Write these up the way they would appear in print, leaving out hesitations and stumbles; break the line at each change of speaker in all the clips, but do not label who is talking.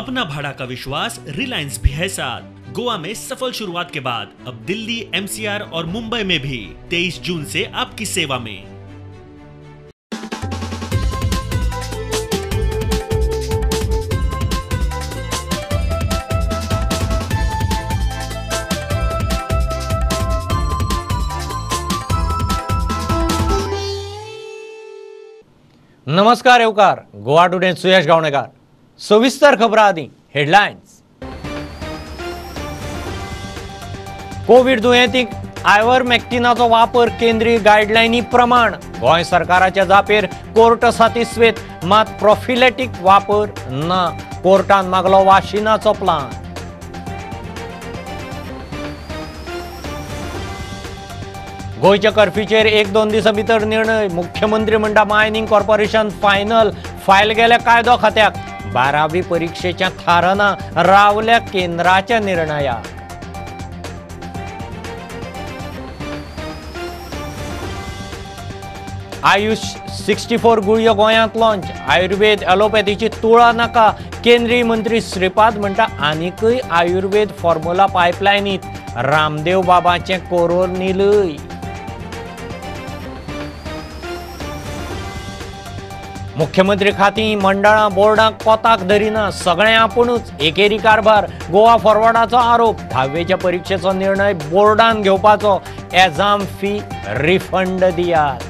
अपना भाड़ा का विश्वास रिलायंस भी है साथ। गोवा में सफल शुरुआत के बाद अब दिल्ली, एमसीआर और मुंबई में भी 23 जून से आपकी सेवा में।
नमस्कार येवकार, गोवा टुडे सुयश गावणेकार। सविस्तर खबरां आदी हेडलायन्स। कोवीड दुयेंतींक आयव्हरमेक्टिनाचो वापर केंद्रीय गायडलायनी प्रमाण। गोंय सरकाराच्या जापेर कोर्ट सातिस्वेत, मात प्रोफिलॅटिक वापर ना। कोर्टान मागलो वाशिनाचो प्लान। गोंयच्या कर्फ्यूचेर एक दोन दिसां भितर निर्णय। मुख्यमंत्री म्हणटा मायनिंग कॉर्पोरेशन फायनल फायल गेल्या कायदो खात्याक। 12वी परिक्षेच्या थारना रावल्या केंद्राच्या निर्णयाक। आयुष 64 गुळयो गोंयांत लॉन्च। आयुर्वेद एलोपॅथीची तुळा नाका। केंद्रीय मंत्री श्रीपाद म्हणटा आनीकय आयुर्वेद फॉर्म्युला पायपलायनीत। रामदेव बाबाचें कोरोनिलय। मुख्यमंत्री खातीं मंडळां बोर्डां कोताक धरिना, सगळें आपुणूच एकेरी कारभार। गोवा फॉरवर्डाचो आरोप। 10वेच्या परिक्षेचो निर्णय बोर्डान घेवपाचो। एग्जाम फी रिफंड दियात।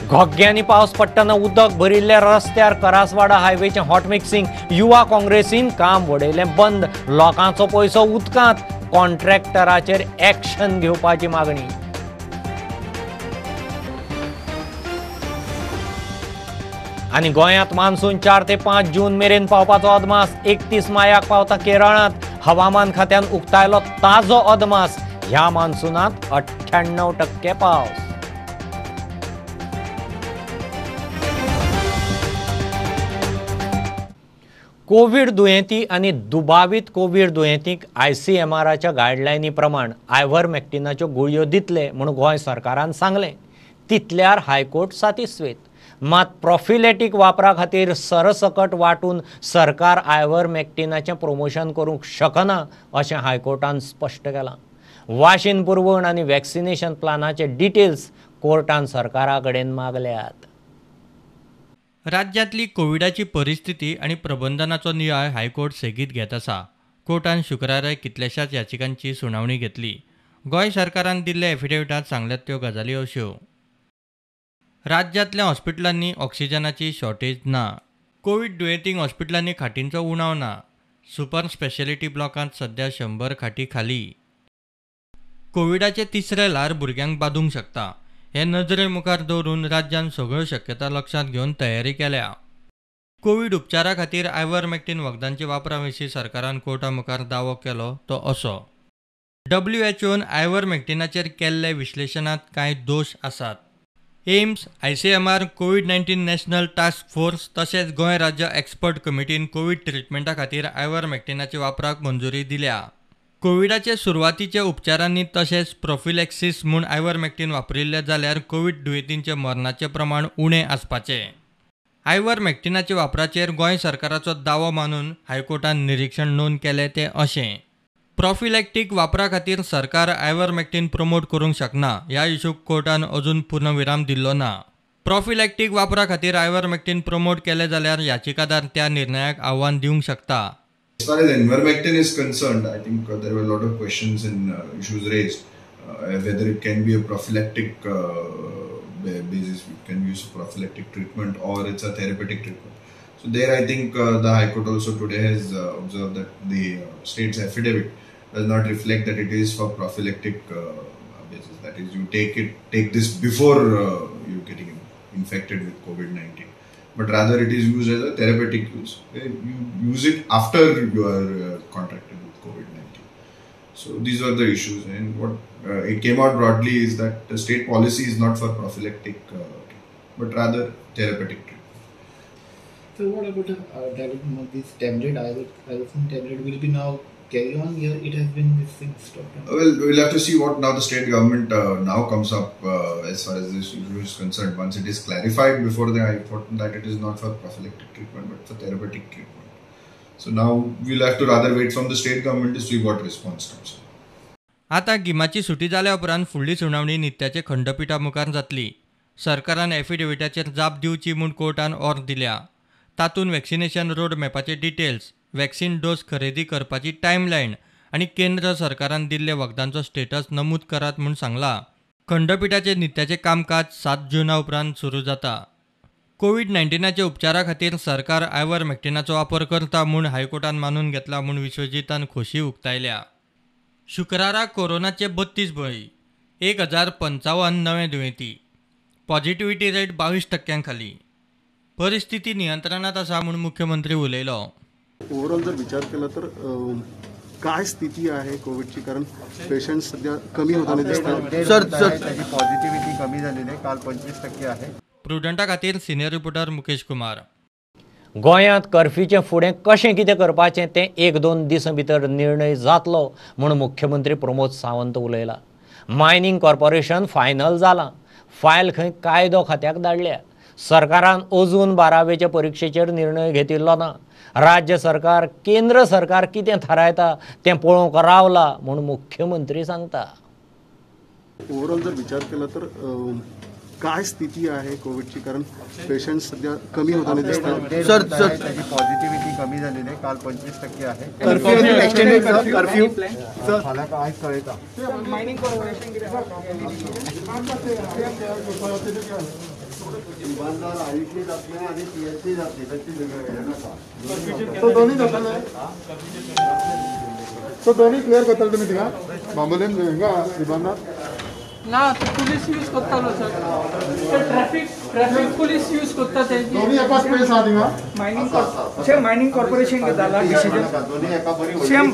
घोग्यांनी पावस पडटना उदक भरिल्ल्या रस्त्यार करासवाडा हायवेचें हॉट मिक्सिंग। युवा काँग्रेसीन काम वडयलें बंद। लोकांचो पयसो उदकांत। कॉन्ट्रॅक्टराचेर एक्शन घेवपाची मागणी। आनी गोंयांत मान्सून 4 ते 5 जून मेरेन पावपाचो अदमास। 31 मायाक पावता केरळांत। हवामान खात्यान उक्तायलो ताजो अदमास। ह्या मान्सूनांत 98% पावस। कोवीड दुयेंती आनी दुबावीत कोवीड दुयेंतींक आयसीएमआराच्या गायडलायनी प्रमाण आयव्हरमेक्टिनाच्यो गुळयो दितले म्हूण गोंय सरकारान सांगलें। तितल्यार हायकोर्ट सातिस्वेत, मात प्रोफिलॅटिक वापरा खातीर सरसकट वांटून सरकार आयव्हरमेक्टिनाचें प्रमोशन करूंक शकना अशें हायकोर्टान स्पश्ट केलां। वाशीन पुरवण आनी वॅक्सिनेशन प्लानाचे डिटेल्स कोर्टान सरकारा कडेन मागल्यात।
राज्यांतली कोविडाची परिस्थिती आनी प्रबंधनाचो नियाळ हायकोर्ट सेगीत घेत आसा। कोर्टान शुक्रारा कितल्याशाच याचिकांची सुनावणी घेतली। गोंय सरकारान दिल्ल्या एफिडेविटांत सांगल्यात त्यो गजाली अश्यो: राज्यांतल्या हॉस्पिटलांनी ऑक्सिजनाची शॉर्टेज ना, कोवीड दुयेंतींक हॉस्पिटलांनी खाटींचो उणाव ना, सुपर स्पेशलिटी ब्लॉकांत सध्या 100 खाटी खाली, कोविडाचें तिसरें ल्हार भुरग्यांक बादूंक शकता हे नजरे मुखार दवरून राज्यान सगळ्यो शक्यता लक्षांत घेवन तयारी केल्या। कोवीड उपचारा खातीर आयव्हरमेक्टिन वखदांच्या वापरा विशीं सरकारान कोर्टा मुखार दावो केलो तो असो: डब्ल्यूएचओन आयव्हरमेक्टिनाचेर केल्ले विश्लेशणांत कांय दोश आसात। AIIMS, ICMR, COVID-19 national task force तशेंच गोंय राज्य एक्सपर्ट कमिटीन कोवीड ट्रिटमेंटा खातीर आयव्हरमेक्टिनाच्या वापराक मंजुरी दिल्या। कोविडाचे सुरवातीच्या उपचारांनी तशेंच प्रोफिलॅक्सिस म्हूण आयव्हरमेक्टिन वापरिल्लें जाल्यार कोवीड दुयेंतींचें मरणाचें प्रमाण उणें आसपाचें। आयव्हरमेक्टिनाच्या वापराचेर गोंय सरकाराचो दावो मानून हायकोर्टान निरीक्षण नोंद केलें तें अशें: प्रोफिलॅक्टीक वापरा खातीर सरकार आयव्हरमेक्टिन प्रमोट करूंक शकना ह्या इशूक कोर्टान अजून पूर्णविराम दिल्लो ना। प्रोफिलॅक्टीक वापरा खातीर आयव्हरमेक्टिन प्रमोट केलें जाल्यार याचिकादार त्या निर्णयाक आव्हान दिवंक शकता।
As far as ivermectin is concerned, I think there were a lot of questions and issues raised whether it can be a prophylactic basis, we can use prophylactic treatment or it's a therapeutic treatment. So there I think the High Court also today has observed that the state's affidavit does not reflect that it is for prophylactic basis. That is, you take this before you getting infected with COVID-19, but rather it is used as a therapeutic use. You use it after you are contracted with COVID-19. So these are the issues, and what it came out broadly is that the state policy is not for prophylactic, but rather therapeutic treatment.
So what about development of this tablet, ivermectin tablet will be now carry on here? It has been this thing stopped.
Well, we'll have to see what now the state government now comes up as far as this issue is concerned. Once it is clarified before the High Court that it is not for prophylactic treatment but for therapeutic treatment. So now we'll have to rather wait from the state government to see what response comes up.
आतां गिमाची सुटी जाल्या उपरांत फुडली सुनावणी नित्याचे खंडपिठा मुखार जातली. सरकारान एफिडेविटाचेर जाप दिवची म्हूण कोर्टान ऑर्द दिल्या. तातूंत वॅक्सिनेशन रोड मॅपाचे डिटेल्स, वॅक्सिन डोस खरेदी करपाची टायमलायन आनी केंद्र सरकारान दिल्ले वखदांचो स्टेटस नमूद करात म्हूण सांगला. खंडपिठाचे नित्याचे कामकाज 7 जुना उपरांत सुरू जाता. कोवीड 19 उपचारा खातीर सरकार आयव्हरमेक्टिनाचो वापर करता म्हूण हायकोर्टान मानून घेतला म्हूण विश्वजीतान खोशी उक्तायल्या. शुक्रारा कोरोनाचे 32 बळी, 1055 नवे दुयेंती, पॉझिटिव्हिटी रेट 22% खाली. परिस्थिती नियंत्रणात आसा म्हूण मुख्यमंत्री उलयलो.
ओव्हरऑल जर विचार केला तर काय स्थिती आहे कोविडची, कारण पेशंट सध्या कमी होताना दिसतात.
सर त्याची पॉझिटिव्हिटी कमी झालेली आहे, काल 25% आहे.
प्रुडंटा खातीर सिनियर रिपोर्टर मुकेश कुमार.
गोंयांत कर्फ्यूचें फुडें कशें कितें करपाचें तें 1-2 दिसां भितर निर्णय जातलो म्हूण मुख्यमंत्री प्रमोद सावंत उलयला. मायनिंग कॉर्पोरेशन फायनल जालां, फायल खंय कायदो खात्याक धाडल्या. सरकारान अजून 12वेचे परिक्षेचेर निर्णय घेतिल्लो ना. राज्य सरकार केंद्र सरकार कितें थारायता तें पळोवंक रावला म्हूण मुख्यमंत्री सांगता.
ओव्हरऑल जर विचार केला तर काय स्थिती आहे कोविडची, कारण पेशंट सध्या कमी होताना दिसतात.
सर त्याची पॉझिटिव्हिटी कमी झालेली आहे, काल 25% आहे.
कर्फ्यू
मला काय कळतं इमानदार आयुषी जातले आणि पीएचसी जातली,
दोन्ही जातले. सो दोन्ही क्लियर करतले तुमी थिंगा बांबोलीन हिंगा इमानदार
ना पुलीस यूज करतालो सर, ट्रॅफिक पुलीस यूज करता ते
दोन्ही एका स्पेस आहा थिंगा.
मायनिंग मायनिंग कॉर्पोरेशन जाला decision, same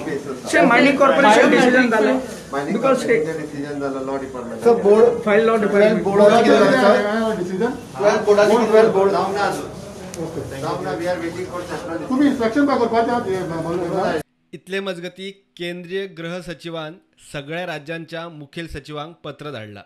same mining corporation decision जाला, because
decision जाला law department
sir board
file law department
बोर्डाचे डिसिजन
12 बोर्डाचे 12 बोर्ड जावंक ना अजून, जावंक ना, we are waiting for central.
तुमी इन्स्पेक्शन पा करपाचें.
इतले मजगती केंद्रीय गृह सचिवान सगळ्या राज्यांच्या मुखेल सचिवांक पत्र धाडला.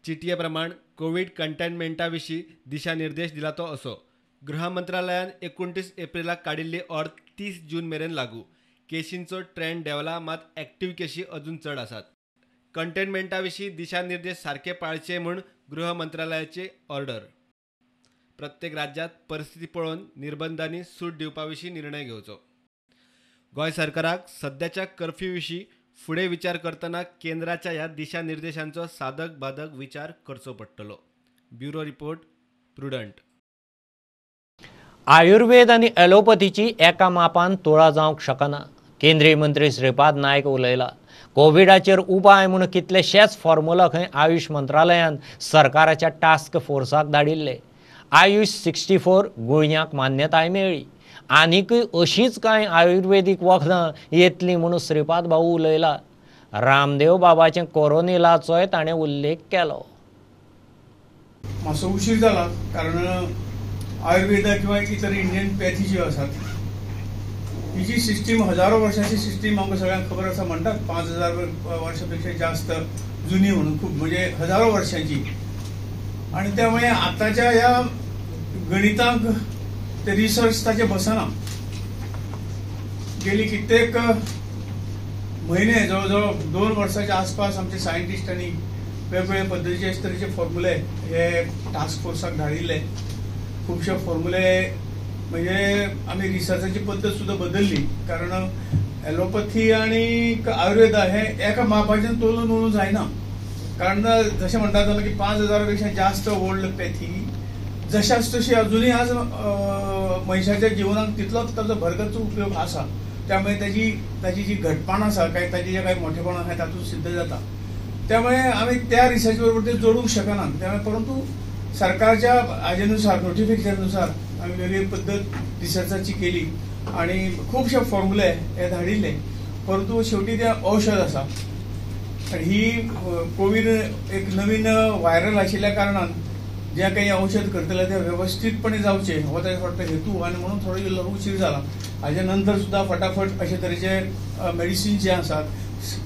चिटये प्रमाण कोविड कंटेनमेंटा विशीं दिशानिर्देश दिला तो असो. गृह मंत्रालयान 29 एप्रिलाक काडिल्ली ऑर्द 30 जून मेरेन लागू. केशींचो ट्रेंड देंवला, मात एक्टिव्ह केशी अजून चड आसात. कंटेनमेंटा विशीं दिशानिर्देश सारके पाळचे म्हूण गृह मंत्रालयाची ऑर्डर. प्रत्येक राज्यांत परिस्थिती पळोवन निर्बंधांनी सूट दिवपा विशीं निर्णय घेवचो. गोंय सरकाराक सद्याच्या कर्फ्यू विशीं फुडें विचार करतना केंद्राच्या ह्या दिशानिर्देशांचो साधक बाधक विचार करचो पडटलो. Bureau report, Prudent.
Ayurveda आनी एलोपथीची एका मापान तुळा जावंक शकना, केंद्रीय मंत्री श्रीपाद नायक उलयला. कोविडाचेर उपाय म्हूण कितलेशेच फॉर्मुला खंय आयुष मंत्रालयान सरकाराच्या टास्क फोर्साक धाडिल्ले. आयुष 64 गुळयांक मान्यताय मेळ्ळी. आनीकय अशींच कांय आयुर्वेदीक वखदां येतलीं म्हूण श्रीपाद भाऊ उलयला. रामदेव बाबाचें कोरोनिलाचोय ताणें उल्लेख केलो.
मातसो उशीर जाला कारण आयुर्वेदा किंवा इतर इंडियन पॅथी ज्यो आसात ही जी सिस्टीम हजारो वर्षाची सिस्टीम आमकां सगळ्यांक खबर आसा, म्हणटात 5000 वर्षां पेक्षा जास्त जुनी म्हणून, खूब म्हणजे हजारो वर्षांची. आणि त्यामुळे आताच्या ह्या गणितांक ते रिसर्च ताचे बसना. गेली कित्येक महिने, जवळजवळ 2 वर्साच्या आसपास आमचे सायंटिस्टांनी वेगवेगळे पद्दतीचे अशे तरेचे फॉर्म्युले हे टास्क फोर्साक धाडिल्ले. खुबशे फॉर्म्युले म्हणजे आमी रिसर्चाची पद्दत सुद्दां बदलली, कारण एलोपथी आनी आयुर्वेदा हे एका मापाच्यान तोलून उलोवंक जायना. कारण जशें म्हणटात जाल्यार की 5000 पेक्षा जास्त ओल्ड पॅथी जशाच तशी अजूनही आज मनशाच्या जिवनाक तितलोच ताजो भरगच्च उपयोग आसा. त्यामुळे ताजी ताजी जी घटपाण आसा काय ताजी जे काही मोठेपण आसा तातूंत सिद्ध जाता. त्यामुळे आमी त्या रिसर्च बरोबर ते जोडूंक शकना. त्यामुळे परंतु सरकारच्या हाजेनुसार नोटिफिकेशनानुसार आमी वेगळी पद्दत रिसर्चाची केली आणि खुबशे फॉर्म्युले हे धाडिल्ले, परंतु शेवटी ते औषध आसा. आणि ही कोवीड एक नवीन व्हायरल आशिल्ल्या कारणान जें काही औषध करतले तें वेवस्थीतपणे जावचें हो ताजे फाटलो हेतू आनी म्हणून थोडो इल्लो उशीर जाला. हाजे नंतर सुद्दां फटाफट अशे तरेचे मेडिसीन जे आसात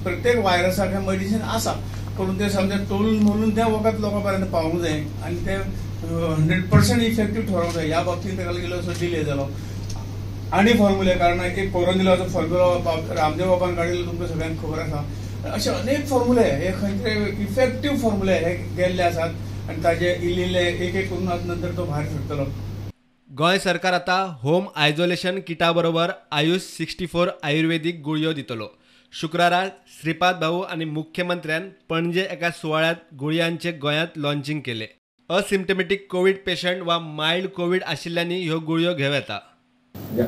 प्रत्येक व्हायरसाक हें मेडिसीन आसा करून ते समजा तोलून मोलून तें वखद लोकां पर्यंत पावोवंक जाय आनी तें 100% इफेक्टीव ठरोवंक जाय. ह्या बाबतींत ताका लागून इल्लोसो डिले जालो. आनी फॉर्मुले कारण एक कोरोनिलाचो फॉर्मुला रामदेव बाबान काडिल्लो तुमकां सगळ्यांक खबर आसा. अशे अनेक फॉर्मुले हे खंयचे इफेक्टीव फॉर्मुले हे गेल्ले आसात आनी ताजे इल्ले इल्ले एक एक करून आतां नंतर तो भायर सरतलो.
गोंय सरकार आतां होम आयसोलेशन किटा बरोबर आयुष 64 आयुर्वेदीक गुळयो दितलो. शुक्रारा श्रीपाद भाऊ आनी मुख्यमंत्र्यान पणजे एका सुवाळ्यांत गुळयांचे गोंयांत लॉन्चिंग केले. असिम्टमॅटिक कोवीड पेशंट वा मायल्ड कोवीड आशिल्ल्यांनी ह्यो गुळयो घेवं येता.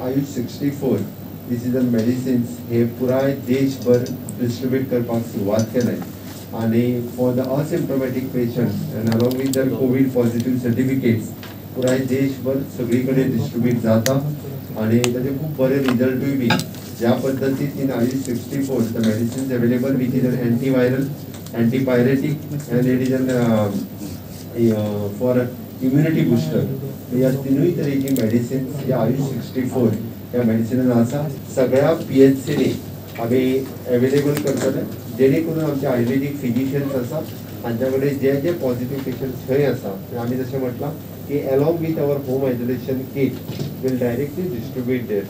Ayush 64 this is a medicines हे पुराय देशभर डिस्ट्रिब्यूट करपाक सुरवात केले आनी for the asymptomatic patients and along with their COVID positive certificates पुराय देशभर सगळी कडेन डिस्ट्रिब्यूट जाता आनी ताजे खूब बरे रिजल्टूय बी ज्या पद्दतीन in Ayush 64 the medicines available which is an antiviral, antipyretic and it is an for immunity booster. ह्या तिनूय तरेची मेडिसिन्स ह्या आयुष 64 ह्या मेडिसिनान आसा. सगळ्या PHCनी आमी एवेलेबल करतले जेणे करून आमचे आयुर्वेदीक फिजिशियन्स आसा हांच्या कडेन जे जे पॉझिटिव्ह पेशंट्स खंय आसा आमी जशें म्हटलां की along with our home isolation kit will directly distribute their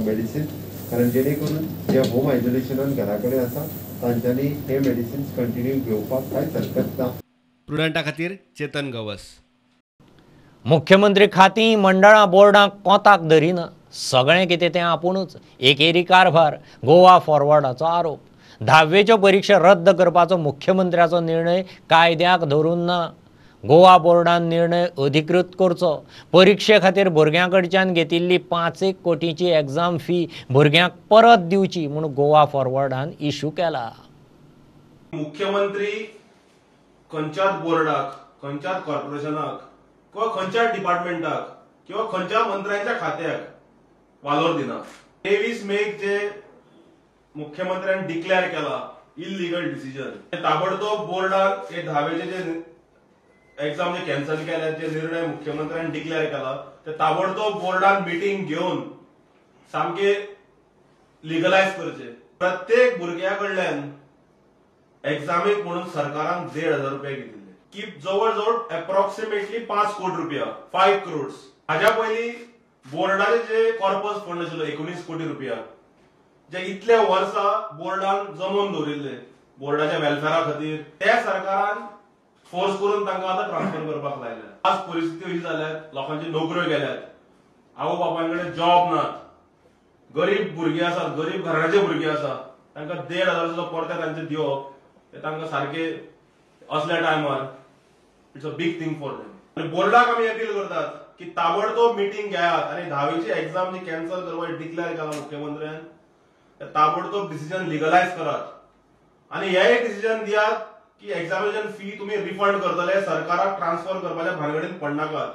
medicine कारण जेणे करून जे होम आयसोलेशनान घरा कडेन आसा तांच्यांनी हे मेडिसिन्स कंटिन्यू घेवपाक कांयच हरकत ना.
प्रुडंटा खातीर चेतन गवस.
मुख्यमंत्री खातीं मंडळां बोर्डां कोताक धरिना, सगळें कितें तें आपुणूच एकेरी कारभार. गोवा फॉरवर्डाचो आरोप. धावेच्यो परिक्षा रद्द करपाचो मुख्यमंत्र्याचो निर्णय कायद्याक धरून ना. गोवा बोर्डान निर्णय अधिकृत करचो. परिक्षे खातीर भुरग्यां कडच्यान घेतिल्ली 5-1 कोटींची एग्जाम फी भुरग्यांक परत दिवची म्हूण गोवा फॉरवर्डान इशू केला.
मुख्यमंत्री खंयच्याच बोर्डाक, खंयच्याच कॉर्पोरेशनाक किंवा खंयच्याच डिपार्टमेंटाक किंवा खंयच्या मंत्र्यांच्या खात्याक वालोर दिना. 23 मेक जे मुख्यमंत्र्यान डिक्लेअर केला इलिगल डिसिजन, ताबडतोब बोर्डान हे धावेचे जे एग्जाम जे कॅन्सल केल्या जे निर्णय मुख्यमंत्र्यान डिक्लेअर केला ते ताबडतोब बोर्डान मिटींग घेवन सामके लिगलायज करचे. प्रत्येक भुरग्या कडल्यान एग्जामीक म्हणून सरकारान 1,500 रुपया घेतिल्ले की जवळ जवळ एप्रॉक्सिमेटली 5 कोटी रुपया, 5 crores. हाज्या पयलीं बोर्डाचे जे कॉर्पस फंड आशिल्लो 19 कोटी रुपया जे इतले वर्सां बोर्डान जमोवन दवरिल्ले बोर्डाच्या वेलफेरा खातीर ते सरकारान फोर्स करून तांकां आतां ट्रान्सफर करपाक लायल्या. आज परिस्थिती अशी जाल्या, लोकांच्यो नोकऱ्यो गेल्यात, आवय बापाय कडेन जॉब नात, गरीब भुरगीं आसात, गरीब घराण्याचे भुरगीं आसात, तांकां 1,500 सुद्दां परते तांचे दिवप ते तांकां सारके असल्या टायमार it's a big thing for them. आनी बोर्डाक आमी अपील करतात की ताबडतोब मिटींग घेयात आनी धावेची एग्जाम जी कॅन्सल करपाक डिक्लेअर केला मुख्यमंत्र्यान ताबडतोब डिसिजन लिगलायज करात आनी हे डिसिजन दियात की एग्जामिनेशन फी तुम्ही रिफंड करतले, सरकाराक ट्रान्सफर करपाच्या भानगडीन पडनाकात.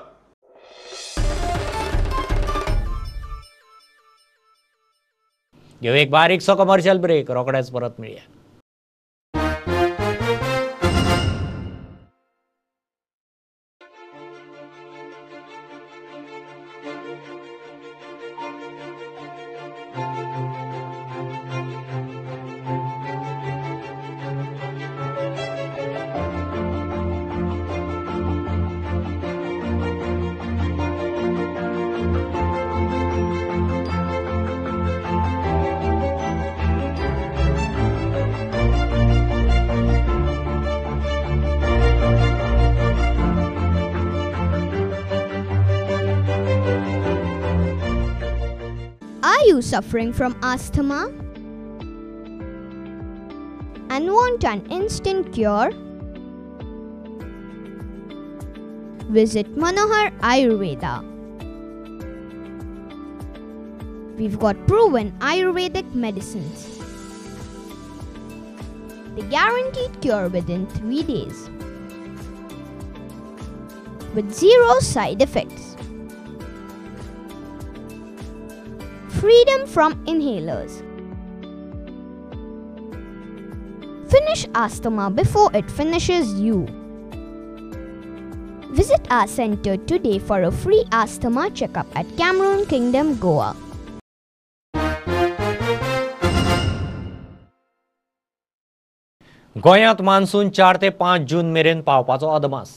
घेऊ एक बारीकसो कमर्शियल ब्रेक, रोखडेच परत मेळया.
You suffering from asthma and want an instant cure? Visit Manohar Ayurveda. We've got proven Ayurvedic medicines. The guaranteed cure within 3 days with 0 side effects. Freedom from inhalers. Finish asthma before it finishes you. Visit our center today for a free asthma checkup at Cameroon Kingdom, Goa.
गोंयांत monsoon 4 ते 5 जून मेरेन पावपाचो अदमास.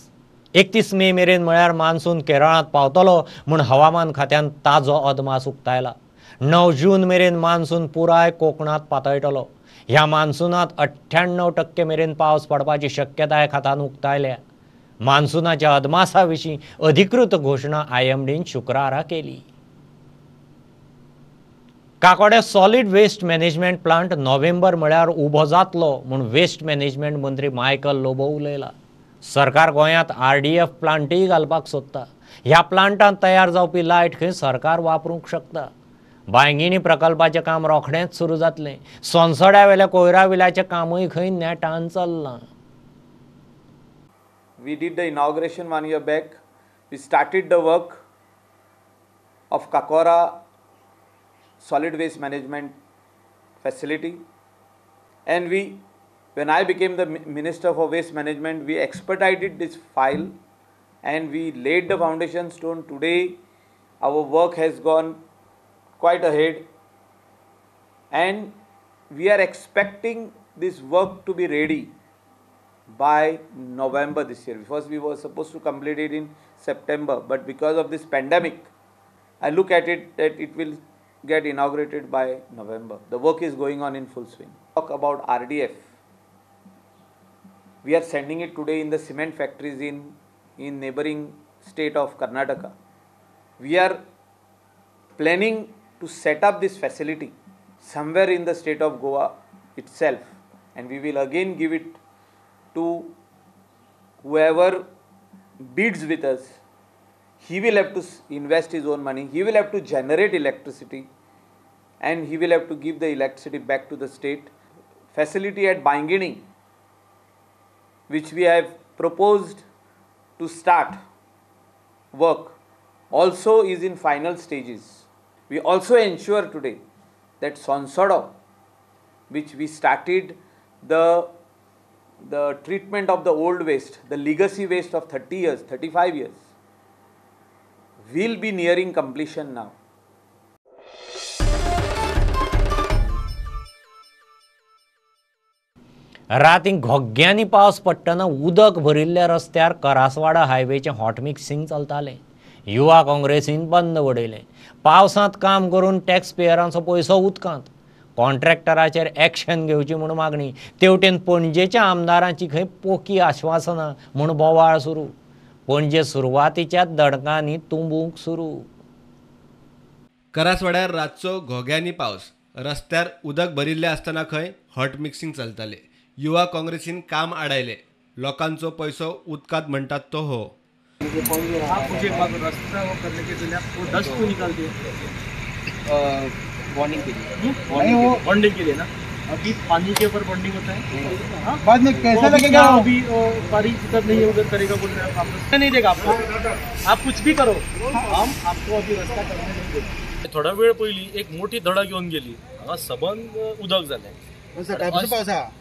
31 मे मेरेन म्हळ्यार monsoon केरळांत पावतलो म्हूण हवामान खात्यान ताजो अदमास उक्तायला. 9 जून मेरेन मान्सून पुराय कोकणांत पातळटलो. ह्या मान्सूनांत 98% मेरेन पावस पडपाची शक्यताय खात्यान उक्तायल्या. मान्सूनाच्या अदमासा विशीं अधिकृत घोशणा IMDन शुक्रारा केली. Kakoda solid waste management plant नोव्हेंबर म्हळ्यार उबो जातलो म्हूण वेस्ट मॅनेजमेंट मंत्री मायकल लोबो उलयला. सरकार गोंयांत RDF प्लांटय घालपाक सोदता. ह्या प्लांटांत तयार जावपी लायट खंय सरकार वापरूंक शकता. बांयगिणी प्रकल्पाचें काम रोखडेंच सुरू जातलें. सोनसड्या वेल्या कोयरा विलाचें कामूय खंय नेटान चल्लां.
We did the inauguration 1 year back. We started the work of Cacora solid waste management facility, and we, when I became the Minister for Waste Management, we expedited this file and we laid the foundation stone. Today our work has gone quite ahead and we are expecting this work to be ready by November this year. First we were supposed to complete it in September, but because of this pandemic, I look at it that it will get inaugurated by November. The work is going on in full swing. Talk about RDF. We are sending it today in the cement factories in neighboring state of Karnataka. We are planning to set up this facility somewhere in the state of Goa itself, and we will again give it to whoever bids with us. He will have to invest his own money, he will have to generate electricity, and he will have to give the electricity back to the state. Facility at Baingini, which we have proposed to start work, also is in final stages. We also ensure today that Sonsodo, which we started the treatment of the old waste, the legacy waste of 30 years, 35 years, will be nearing completion now.
राती घोग्यांनी पावस पडटना उदक भरिल्ल्या रस्त्यार Karaswada हायवेचें hot mixing चलतालें. युवा काँग्रेसीन बंद उडयलें. पावसांत काम करून टॅक्स पेयरांचो पयसो उदकांत. कॉन्ट्रॅक्टराचेर एक्शन घेवची म्हूण मागणी. तेवटेन पणजेच्या आमदारांची खंय पोकी आश्वासनां म्हूण बोवाळ सुरू. पणजे सुरवातीच्या दडकांनी तुंबूंक सुरू.
करासवाड्यार रातचो घोग्यांनी पावस, रस्त्यार उदक भरिल्लें आसतना खंय हॉट मिक्सिंग चलतालें. युवा काँग्रेसीन काम आडायलें. लोकांचो पयसो उदकांत म्हणटात तो हो.
आप मुझे एक बात, रास्ता वो करने के लिए आप वो डस्ट क्यों निकाल दिए? बॉन्डिंग के लिए, बॉन्डिंग के लिए ना. अभी पानी के ऊपर बॉन्डिंग होता है, हाँ?
बाद में कैसा लगेगा?
अभी बारिश दिक्कत नहीं है, उधर करेगा बोल रहे हैं, आप नहीं देगा आपको. आप कुछ भी करो, हम आपको अभी रस्ता करने नहीं देगा.
थोडा वेळ पयलीं एक मोठी धडक येवन गेली, हांगा सबंद उदक जालें.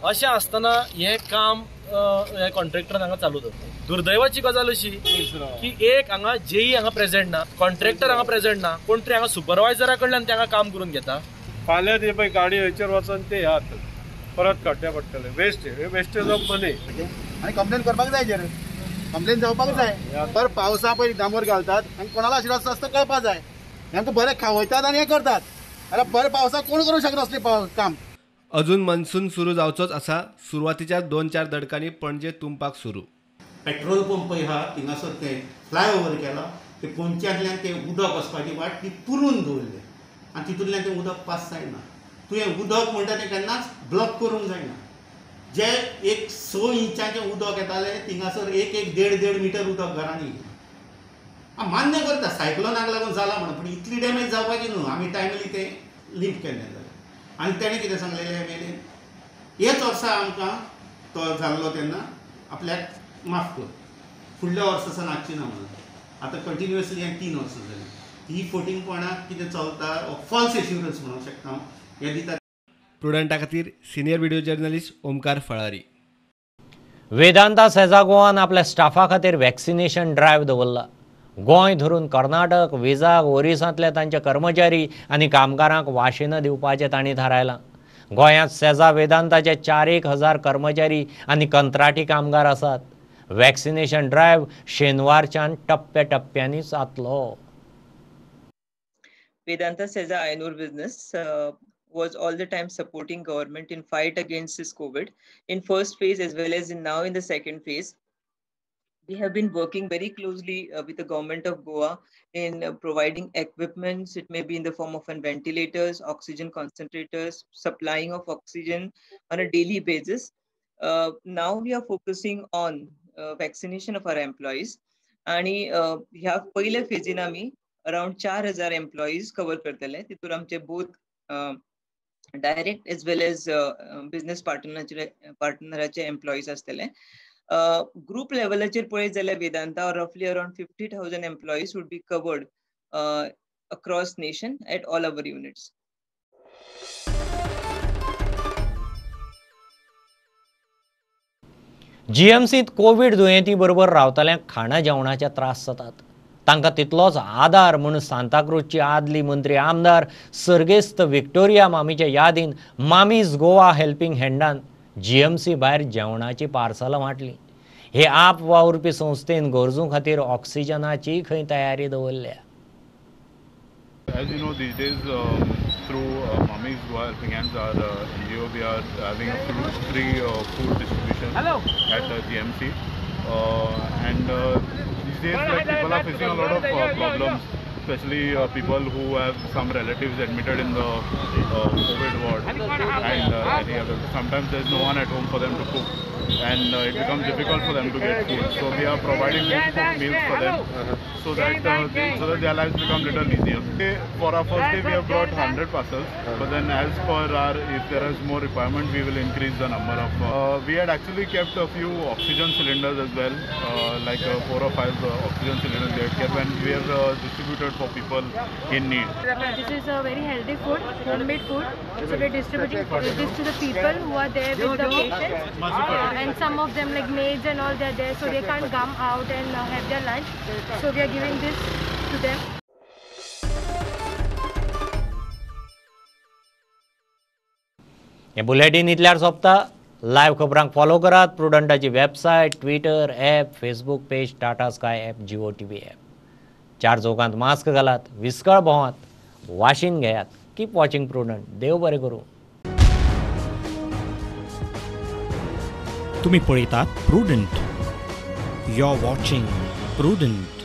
अशें आसतना हें काम ह्या कॉन्ट्रॅक्टरान हांगा चालू दवरता. दुर्दैवाची गजाल अशी की एक हांगा जेई हांगा प्रेझेंट ना, कॉन्ट्रॅक्टर हांगा प्रेझेंट ना, कोण तरी हांगा सुपरवायझरा कडल्यान ते हांगा काम करून घेता.
फाल्यां ते पळय गाडी हेचेर वचोन ते ह्या परत काडचे पडटले. Waste wastage of money.
आनी कंप्लेन करपाक जाय, जेर कंप्लेन जावपाक जाय. पर पावसा पळय डांबर घालतात आनी कोणाला आशिर्वाद आसता कळपाक जाय. आमकां बरें खावयतात आनी हें करतात. आनी बरें पावसाक कोण करूंक शकना असलें काम.
अजून मनसून सुरू जावचोच आसा. सुरवातीच्या 2-4 दडकांनी पणजे तुंबपाक सुरू.
पेट्रोल पंप आहा थिंगासर ते फ्लायओवर केला, ते पोंच्यांतल्यान ते उदक वचपाची वाट ती पुरून दवरली आनी तितूंतल्यान तें उदक पास जायना. तुवें उदक म्हणटा तें केन्नाच ब्लॉक करूंक जायना. जे एक 6 इंचाचें उदक येतालें थिंगासर 1-1, 1.5-1.5 मिटर उदक घरांनी. मान्य करता सायक्लोनाक लागून जाला म्हणून, पूण इतली डॅमेज जावपाची न्हू. आमी टायमली तें लिफ्ट केल्लें जाल्यार. आनी तेणें कितें सांगलेलें एम एल एन, हेच वर्सा आमकां तो जाल्लो तेन्ना आपल्याक माफ कर, फुडल्या वर्सा सावन आसची ना म्हणून. आतां कंटिन्युअसली हें 3 वर्सां जालीं. ही फटींगपणां कितें चलता, फॉल्स एश्युरन्स म्हणूंक शकता हांव, हें दिता.
प्रुडंटा खातीर senior video journalist Omkar Falari.
Vedanta Sesa गोवान आपल्या स्टाफा खातीर वॅक्सिनेशन ड्रायव्ह दवरला. गोंय धरून कर्नाटक, विजाग, ओरिसांतले तांचे कर्मचारी आनी कामगारांक वाशिनां दिवपाचें तांणी थारायलां. गोंयांत सेझा वेदांताचे 4,000 कर्मचारी आनी कंत्राटी कामगार आसात. वॅक्सिनेशन ड्रायव्ह शेनवारच्यान टप्प्या टप्प्यांनी जातलो.
Vedanta Sesa iron ore business was all the time supporting government in fight against this COVID in first phase as well as in now in the second phase. We have been working very closely with the government of Goa in providing equipments. It may be in the form of ventilators, oxygen concentrators, supplying of oxygen on a daily basis. Now we are focusing on vaccination of our employees. आणि ह्या पयल्या फेजीन आमी around 4,000 employees cover करतले. तितूर आमचे both direct as well as business पार्टनराचे employees आसतले. Group लेवलाचेर पळयत जाल्यार वेदांता रफली around 50,000 employees would be covered across nation at all our units.
जीएमसीत Covid दुयेंती बरोबर रावतल्यांक खाणा जेवणाचे त्रास जातात. तांकां तितलोच आदार म्हूण सांताक्रूजची आदली मंत्री आमदार सर्गेस्त विक्टोरिया मामीच्या यादीन मामीज गोवा हेल्पिंग हँडान जीएमसी भायर जेवणाची पार्सलां वांटली. हे आप वावुरपी संस्थेन गरजूं खातीर ऑक्सिजनाची खंय तयारी दवरल्या.
As you know, these days through Mami's Goa Helping Hands, our NGO, we are having a free food distribution at GMC. And these days, like, people are facing a lot of problems, especially people who have some relatives admitted in the COVID ward, and any other. Sometimes there's no one at home for them to cook, and it becomes difficult for them to get food. So we are providing home cooked meals for them, so that their lives become little easier. For our first day, we have brought 100 parcels, but then as per our, if there is more requirement, we will increase the number of. We had actually kept a few oxygen cylinders as well, like 4 or 5 oxygen cylinders we had kept, and we have distributed for people in need.
This is a very healthy food, homemade food. So we are distributing this to the people who are there with the patients. And some of them, like maids and all, they are there, so they can't come out and have their lunch. So we are giving this to them.
हे bulletin इतल्यार सोंपता. Live खबरांक follow करात प्रुडंटाची website, Twitter app, Facebook page, Tata Sky app, Jio TV app. 4 चौकांत mask घालात, विस्कळ भोंवात, वाशीन घेयात. Keep watching Prudent. देव बरें करूं.
तुम्ही पळयतात Prudent. You are watching Prudent.